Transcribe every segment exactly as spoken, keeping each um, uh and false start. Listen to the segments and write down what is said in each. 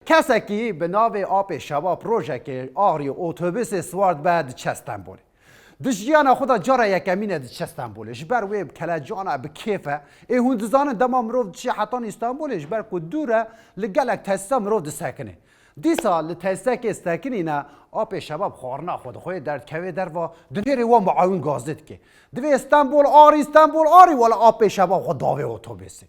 Kesekî bi navê Apê Şebab rojekê Axriyê otobusê siwar dibe diçe Stenbolê. Di jiyana xwe de cara yekemîn e diçe Stenbolê. Ji ber wê bi kelecan e, bi kêf e. Ê hûn dizanin dema mirov diçe hetanî Stenbolê ji ber ku dûr e, li gelek tesîsa mirov disekine. Dîsa li tesîsekê sekinîne, Apê Şebab xwarina xwe dixwe, derdikeve derva, dinêrê wan muawin gazê dike. Divê Stenbol arî, Stenbol arî, wela Apê Şebab xwe davê otobusê.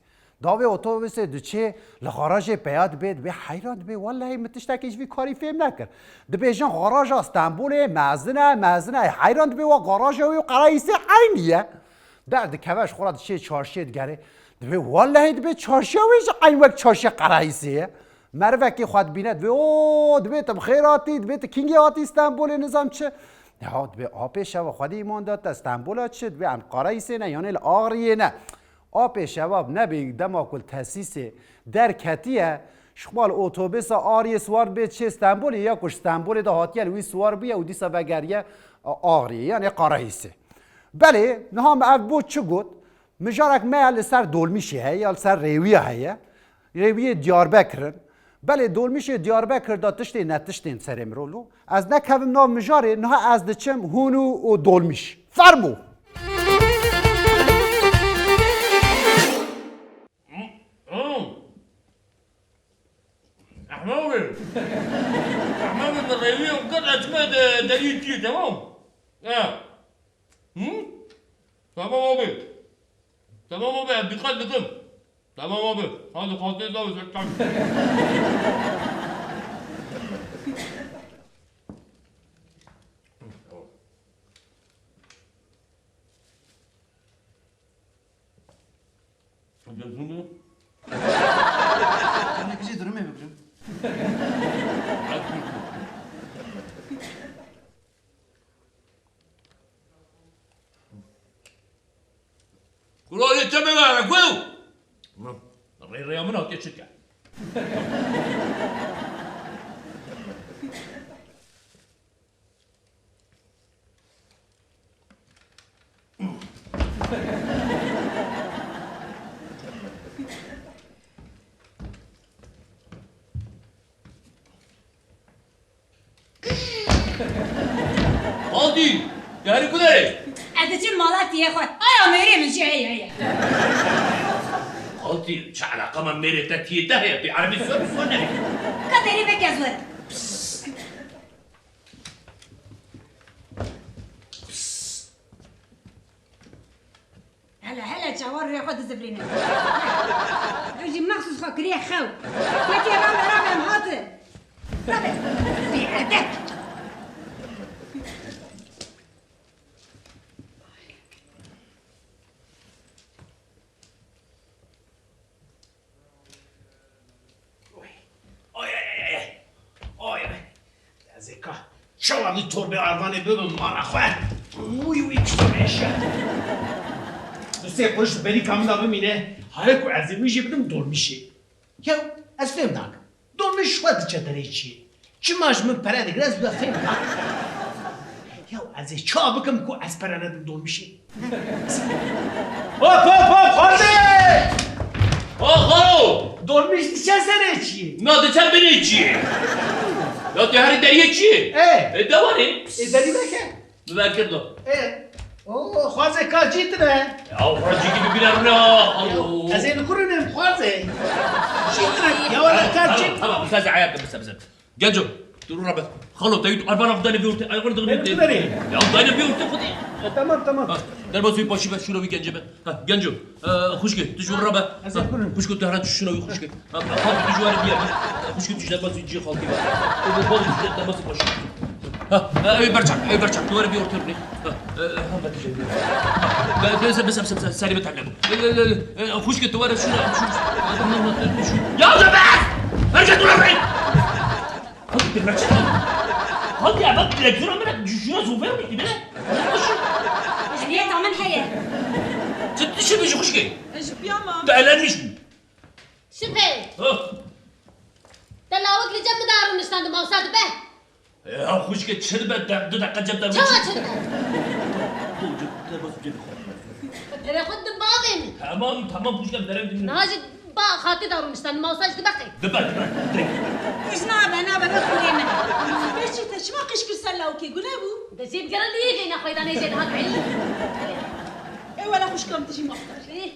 Davê otobusê diçê, li garajê peya dibê, dibê heyran dibê, wellehî min tiştekî ji vî karî fêm nekir. Dibêjin garaja Stenbolê mezin e, mezin e, heyran dibê wa garaja wî û qerayîsê eynî ye. Derdikeve ji xwe re diçê çarşiyê digerê. Dibê wellehî dibê çarşiya wê jî eyn wek çarşiya qerayîsê ye. Merivekî xwe dibîne, dibê, o, dibê tu bi xêr hatî, dibê tu kîngê hatî Stenbolê, nizam çi. Ya, dibê Apê Şebab, Xwedê îman da te, Stenbola çi? Dibê em qerayîsê ne, yanê li Axriyê ne. Apê Şebab nebê dema ku li tesîsê derketiye, ji xwe li otobêsa Axriyê siwar dibê çê Stenbolê, ya ku ji Stenbolê de hatiye li wî siwar bûye û dîsa vegeriye Axriyê, yanê qerayîsê. Belê, niha me ev bo çi got? Mijarek me ya li ser Dolmîşê heye, ya li ser rêwiya heye. Rêwiyê Diyarbekir in. Belê, Dolmîşê Diyarbekir de tiştê netiştên serê mirov lo. Ez nekevim nav mijarê, niha ez diçim hûn û, û Dolmîş. Fermo! Ehmed abi. Ehmed abi, rêwiyê kir, ez me de, deriyê çiyê, tamam? Ya. Hı? Tamam abi. Tamam abi, dikkat dikim. Tamam abi. Hadi kalkın da uzaktan. Gözünü. Kana kişi durumu mu? Kuralê te bibere ku? Rê rêya min hatiye çirke. Xaltî, tu herî ku derê? Ez diçim mala tiyê xwe. Aya mêrê min jî heye heye. Xaltî, çi eleqa me mêrê te tiyê te heye? Tu erebî sor, sor nebî. Ka derê veke ez werim. Hele, hele, çawa rûyê xwe dizivirîne. Ew jî mexsûs xwe kiriye xew. Wekî rabe, rabe em hatin. Rabe. Bêedeb. Ay, ay, ay, ay. Ay, ay. Ez ê ka çawa vî torbê arvanê bibim mala xwe. Uy, uy, kiştî meşe. Du sê kuruş berîka min de bimîne. Hare ku ez ê wî jî bidim Dolmîşê. Yew, ez fêm nakim. Dolmîş xwe diçe derê çiyê. Çima ji min pere digre, ez wî fêm nakim. Yew, ez ê çawa bikim ku ez pere nedim Dolmîşê? Hop, hop, hop, Xwezê! Ha, xalo! Dolmîş diçe serê çiyê? Na, diçe binê çiyê. Ya tu herî deriyê çiyê? E. E, dewarê. E, derî veke. Bi ver kirdo. E. O, Xwezê, ka cî tine. Ya, Xwezê, cî bibîne rûne, ha. Alo. Ez ê li xwe rûnim, Xwezê. Cî tine, ya wele ka cî. Tamam, tamam, Xwezê, eyaltim, bise, bise. Genco, tu rû rabe. Xalo, te yû tu arvan af dayne vê ortê. Ay, orada ne te? Ya, dayne vê ortê xwedî. E, tamam, tamam. Ha, derbas wî paşî be, şûra wî gencê be. Ha, Genco, e, xwişkê, tu ji wî rabe. Ez ê kurim. Xwişko, tu heran şûra wî xwişkê. Ha, ha, tu ji wî biya. Xwişkê, tu ji derbas wî cî xalkê be. E, bu bal tu ji derbas paşî. Ha, ha, ew berçak, ew berçak, tu were vê ortê rûnê. Ha, e, e, ha, be tu jê. Be, be, be, be, be, serê be tevle. E, e, e, e, xwişkê, tu were şûra, şûra. Ya, de be! Herkes dur be! Hadi, bir kaçın. Hadi ya, bak, direksiyona bırak, şuna sohbet mi? Bile. Ehliyeta min heye. Çi dişi bir xwişkê? Ez ji piya mam. Te elenmiş mi? Şüphe. Ha. Te lawik li cem min de rûniştand, mawsa dibe. Ya xwişkê, çi dibe, de, du deqe cem de. Çawa çi dibe? Dur, dur, dur, dur, dur. Dere xwe di bavê min. Tamam, tamam, xwişkê, dere min. Niha jî ba xatî de rûniştand, mawsa jî dibe qey. Dibe, dibe, dibe. Jê digerin liyê jê nexweydanê jê dihat. Ê wele xwişka min, tu jî maf kir.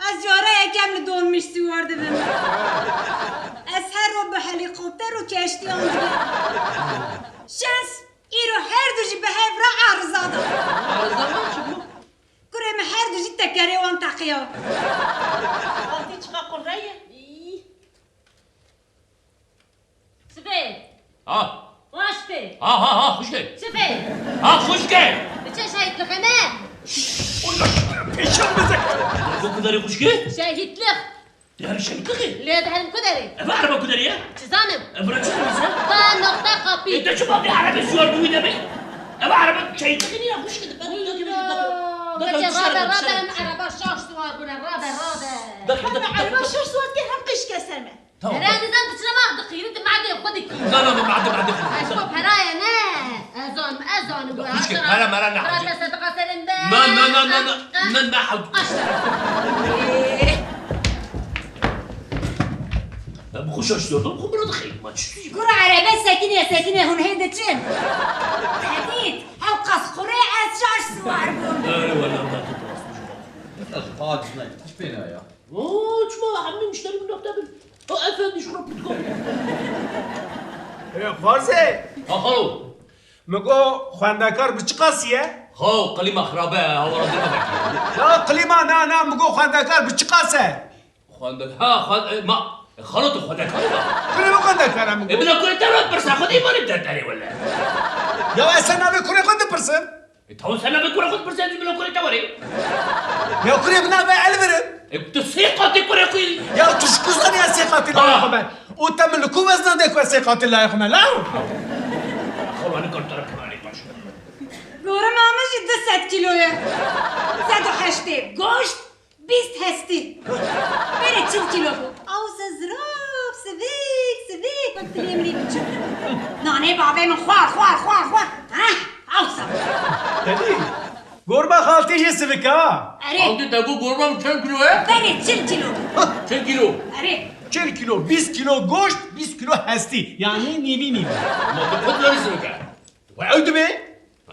Ez cara yekem li dolmîş siwar dibim. Ez her roj bi helîkopter û keştiyan digerim. Şens, îro her du jî bi hev re ariza da. Ariza ne çi bû? Kurê min her du jî tekerê wan teqiya. Xaltî çiqa qurre ye? Sibê. Ha. Raştê. Ha, ha, ha, xwişkê. Sibê. Ha, xwişkê. Diçe şehîtlixê me. Ola, pêşan bize. Bu kudarê xwişkê? Şehîtlix. Diher şehîtlixê? Lê diherim kudarê. Ev araba kudarê ye? Çi zanim? Ev bira çi dibîse? Ba noqta kapî. E, te çi bavê arabê siyar bû wî demê? Ev araba şehîtlixê niye xwişkê? Ola, geçe rabe, rabe, em araba şaş siwar bûne, rabe, rabe. Hem araba şaş siwar dike hem qîşke ser me. Tamam. Pera nizam tu çira max diqînî, tu madê xwe dikî. Na, na, na, madê, madê xwe. Ez xwe peraye ne. Ez zanim, ez zanim. Ya, xwişkê, pera mera ne hacı. Pera te sediqa serin be. Na, na, na, na, na. Ha? Na, na, hacı. Aşta. Ya, bu xwe şaş sordum, xwe bira dixeyim, ma çi? Kura erebe sekine, sekine, hûn hê diçin. Tedît, ew qas qurê ez şaş siwar bûm. Erê, wala, na, tu rast. Ez xac ne, hiç pê ne ya. Oo, çima hemî muşterî min noqte bin. Ha, efendî, şuna pirtûka. Ê, Xwarzê. Ha, xalo. Min got xwendekar bi çiqasî ye? Xo, klîma xirabe, hawara dima vekî. Ya klîma, na, na, min got xwendekar bi çiqas e? Xwende-, ha, xwen-, e, ma, e, xalo tu xwendekar î ma? Kurê min xwendekar e, min got. E, bila kurê te re pirsa xwedî îmanî bi te derê wele. Ya ez ser navê kurê xwe dipirsim. E, tamam, sen navê kurê xwe dipirse, ez ê bila kurê te werê. Ya kurê bi navê Elvir e. E, tu sê qatê kurê xwe yî. Ya tu ji ku zanî ez sê qatê layê xwe me? Û te min li ku wezna de ku ez sê qatê layê xwe me, law? Xwe wani kar taraf kanalê baş. Gorima min jî du sed kîlo ye. Sed û heştê goşt, bîst hestî. Berê çil kîlo bû. Awsa zirav, sivik, sivik, wek dilê min ê biçûk. Nanê bavê min xwar, xwar, xwar, xwar. Heh, awsa. Tedî, gorma xaltî jî sivik e ha. Erê. Xaltî, te got gorma min çend kîlo ye? Berê çil kîlo bû. Çil kîlo? Erê. Çil kîlo, bîst kîlo goşt, bîst kîlo hestî. Yanî nîvî nîvî. Ma tu kut zarî sivik e? We ew dibe?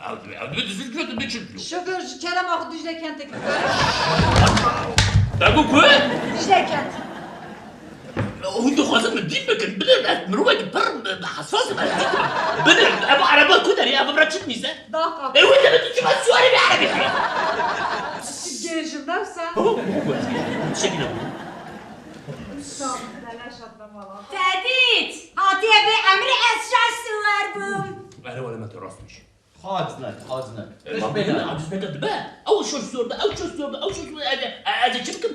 Ew dibe, ew dibe, tu sîz kilo, tu dibe çil kilo. Şoför, ji kerema xwe Dicle kentek bikare. Te got ku? Dicle kent. Hûn dixwazin min dît bikin, bidin, ez mirovekî pir hesas im, ez dît bikim. Bidin, ev erebe ku derê, ev bira çi dibîse? Daqa. E, wê demê tu çima siwarî vê erebê bî? Çi gêjim, ne wisa? Çekî ne bû? Tedît! Hatiye vê emrê ez şaş siwar bûm. Erê wele me te rast bî. Xac ne, xac ne. E, ma bêne, aciz neke dibe. Ew şoş zor be, ew şoş zor be, ew şoş zor be. Ez ê, e, ez ê çi bikim?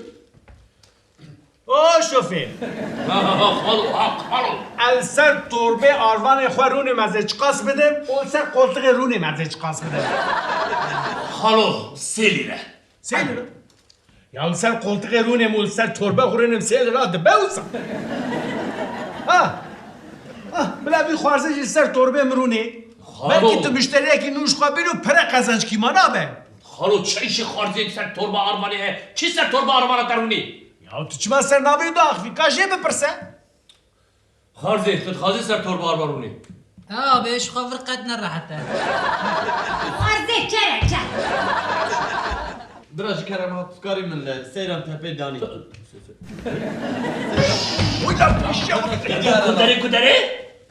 O şofê. Ha, ha, ha, xalo, ha, xalo. El ser torbê arvanê xwe rûnê me zê çiqas bidim, û ser qoltixê rûnê me zê çiqas bidim. Xalo, sê lîre. Sê lîre? Ya li ser qoltixê rûnê min û li ser torbe xwe rûnê min sê lira dibe wisa. Ha. Ha, bila vî xwarzê jî li ser torbê min rûnê. Xalo. Belkî tu muşteriyekî nû ji xwe bîn û pere qezenc kî ma nabe. Xalo, çi îşê xwarzê li ser torba arvanê heye? Çi ser torba arvana te rûnê? Ya tu çima ser navê wî diaxivî? Ka jê bipirse. Xarzê, tu dixwazî ser torba arva rûnê? Ha, bê ji xwe vir qet ne rehet e. Xarzê, kere, kere. Bira ji kerema tu karî min li Seyran Tepê danî. Wila pişya. Kuderê, kuderê?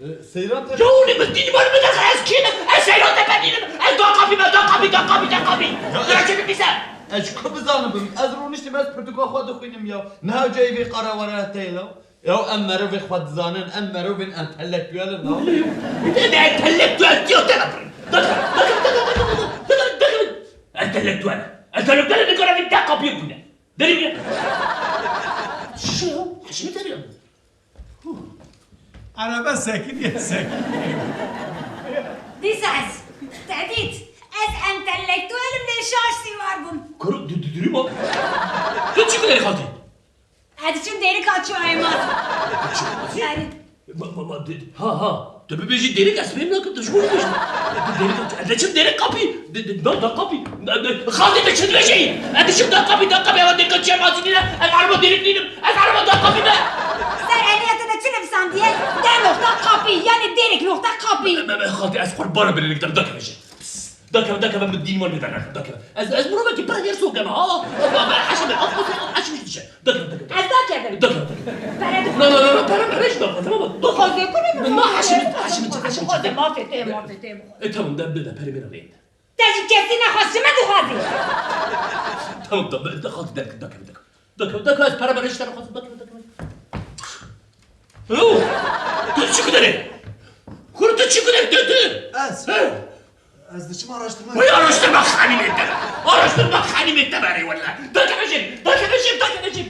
E, Seyran Tepê. Ya hûn ê min dînî bari bide, ez kî me? Ez Seyran Tepê nînim. Ez da kapî me, da kapî, da kapî, da kapî. Ya bira ez çi bibîse? Ez ji ku bizanim bim? Ez rûniştim, ez pirtûka xwe dixwînim ya. Niha cayê vê qara were te ye la. Ew em merovê xwe dizanin, em merovên entellektuel in, ha? Em entellektuel tiyo te de birin. Entellektuel. Entellektuel nikare vî de kapiyê bûne. Derî bîne. Şo, heşimi teriya. Araba sekiniye, sekiniye. Dîsa ez, Tedît, ez entellektuel im lê şaş sîwar bûm. Kuru, du-, du-, duruma. Tu çi kuderî xaltî? Ez diçim dêrika çû Aymaz. Çi? Erê. Ma, ma, ma, de-, ha, ha. Tu bibêjî dêrik ez fêm nakim, tu ji bo bibêjî. Tu dêrik, ez diçim dêrik kapî. De, de, da, da kapî. De, de, xaltê te çi dibêjî? Ez diçim da kapî, da kapî. Ewa dêrika çi mazî nîne? Ez araba dêrik nînim. Ez araba da kapî me. Ser elê te de çi nivîsandiye? De noqta kapî. Yani derek nokta kapî. Me, me, xaltî, ez qurbana birê nikdem, dakeve jî. Psst, dakeve, dakeve, min dîn wan bêdar nakim, dakeve. Ez, ez mirovekî pir hêrsok em, ha? Heşim, af, af, heşim dişe. Dakeve, dakeve. Ez dakevim. Dakeve, dakeve. Pere dixwazim. Na, na, na, na, pere, pere jî dakeve, tamam mı? Dixwazim, kurê min. Na, heşim, heşim, heşim, heşim. Dixwazim, mafê te, mafê te, mafê. E, tamam, de, de, de, perê min re. Te ji kesî nexwest, ji me dixwazî. Tamam, tamam, de, xaltî, de, de, de, de, de, de, ez pere bere ji te nexwazim, de, de, de, de. Alo, tu çi ku derê? Kur tu çi ku derê, tu, tu? Ez? He? Ez diçim araştirma. Vay araştirma xanîmê te. Araştirma xanîmê te berê wella. De, de, de, de, de, de, de.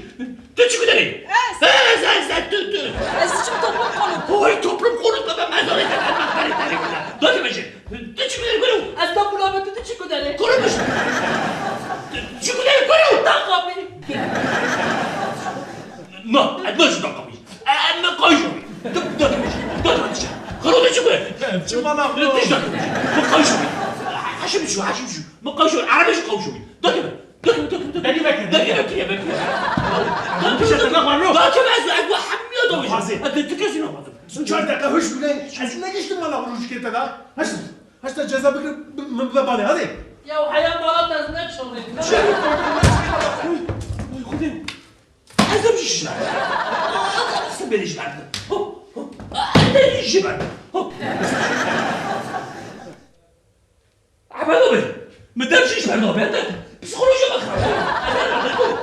Tu çi ku derê? Ez. Ez, ez, ez, tu, tu. Ez diçim toplum konut. Oy, toplum konut, baba, mezarê te, mezarê te, mezarê te, mezarê te. Dakeve jî. Tu çi ku derê, guro? Ez toplum konut, tu çi ku derê? Guro, tu çi ku derê, guro? Dakeve. Na, ez ne şu dakeve. E, e, me qayşo. Tu, dakeve jî. Dakeve jî. Guro, tu çi ku derê? Çi mala guro? Tu dakeve jî. Me qayşo. Haşim şu, haşim şu. Me qayşo. Arabê şu qayşo. Dakeve. Dakeve, dakeve, dakeve. Beni bekle, beni bekle. Dakeve, dakeve. Dakeve, dakeve. Dakeve, ez, ez bu hemiya da hocam. Hazır. Ez de tu kesî ne hazır. Çar dakika hoş bile. Ez ne geçtim valla bu rujkete da. Haşt, haşt ceza bir, bir, bir, bir, hadi. Ya hayal mala tezine çalayım. Şey, oy, oy, Xwedê. Ez em ji şina. Ez em se berê ji berdim. Ho, ho. Ez berê ji berdim. Ho.